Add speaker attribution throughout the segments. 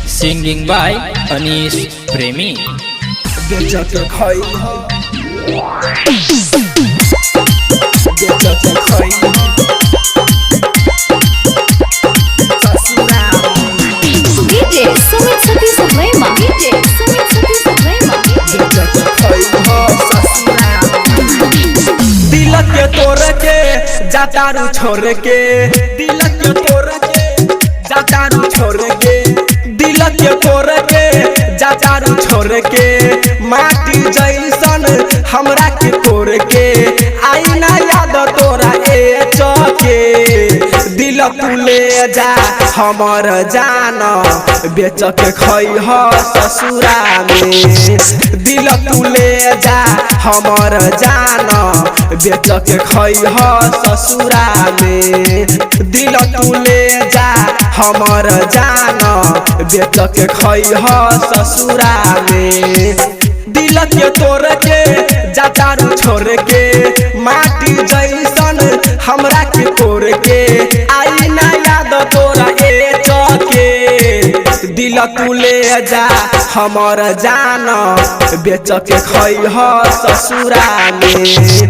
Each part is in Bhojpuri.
Speaker 1: Singing by Anish Premi.
Speaker 2: बेच के खई बेच के खई ससुरा
Speaker 3: DJ Sumit Sati Sublema. DJ Sumit Sati Sublema.
Speaker 2: बेच के खई ससुरा दिल के तोड़ के जातारू छोड़ के दिल के तोड़ के जातारू छोड़ के दिल के तोड़ के जातारू छोड़ के माटी जैसन हमरा के तोड़ के आई ना याद तोरा ए चके दिल तू ले जा हमर जान बेच के खैह ससुरा में दिल तू ले जा हमर जान बेच के खैह ससुरा में दिल तू ले जा हमर जान बेच के खैह ससुरा में दिल के तोड़ के जातारू छोड़ के माटी जैसन हमरा के तोड़ के आई ना याद तोरा ए चके दिल तू ले जा हमर जान बेच के खैह ससुरा में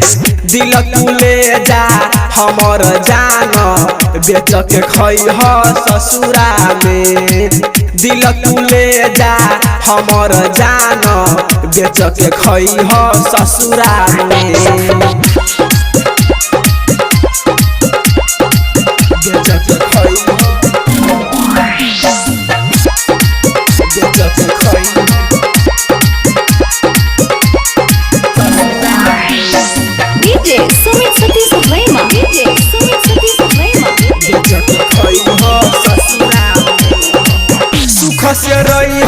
Speaker 2: दिल तू ले जा हमर जान बेच के खैह ससुरा में दिल तू ले जा हमर जान बेच के खैह ससुरा में बेच के खैह बेच के खैह
Speaker 3: DJ Sumit Sati Sublema. DJ Sumit Sati Sublema.
Speaker 2: बेच के खैह ससुरा सुख से रही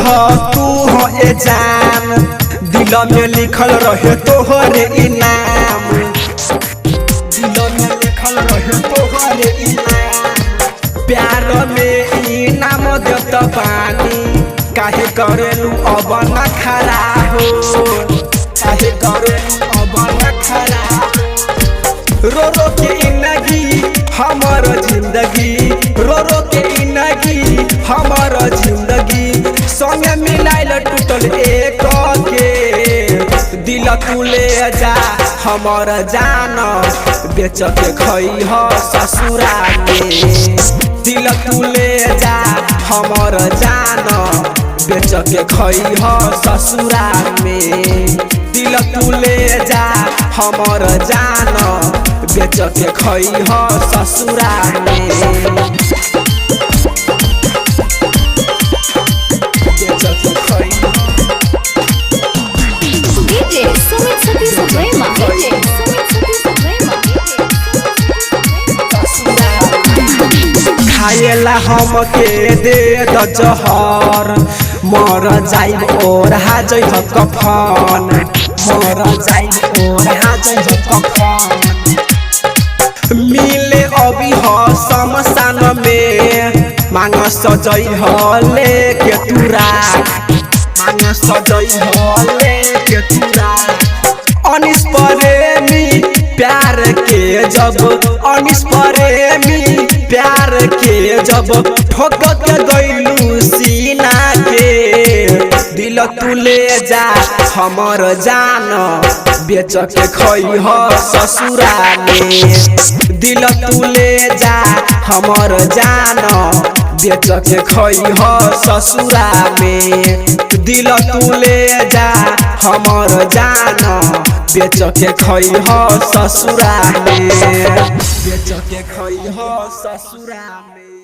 Speaker 2: तू हो ए जान दिल में लिखल रहे तोहरे इनाम दिल में लिखल रहे तोहरे इनाम प्यार में इनाम देत बानी काहे करेलू अब न खरा हो काहे करेलू अब न खरा हो रो रो के इनगी हमर जिंदगी रो रो के इनगी हमर जिंदगी संगे मिलाइल टूटल एक के दिल तू ले जा हमर जान बेच के खैह ससुरा में दिल तू ले जा हमर जान बेच के खैह ससुरा में दिल तू ले जा हमर जान बेच के खैह ससुरा में बेच के खैह
Speaker 3: DJ Sumit Sati Sublema. DJ Sumit Sati Sublema.
Speaker 2: खाएला हमके दे द जहर मर जाइब और हाजै कफन मर जाइब और हाजै कफन मिले अभी ह शमशान में मांग सजै ह लेके तुरा मांग सजै ह लेके तुरा अनिस प्रेमी प्यार के जब अनिस प्रेमी प्यार के जब ठोक के गइलू सीना के दिल तू ले जा हमर जान बेच के खैह ससुरा में दिल तू ले जा हमर जान बेच के खैह ससुरा में दिल तू ले जा हमर जान बेच के खैह ससुरा में बेच के खैह ससुरा में।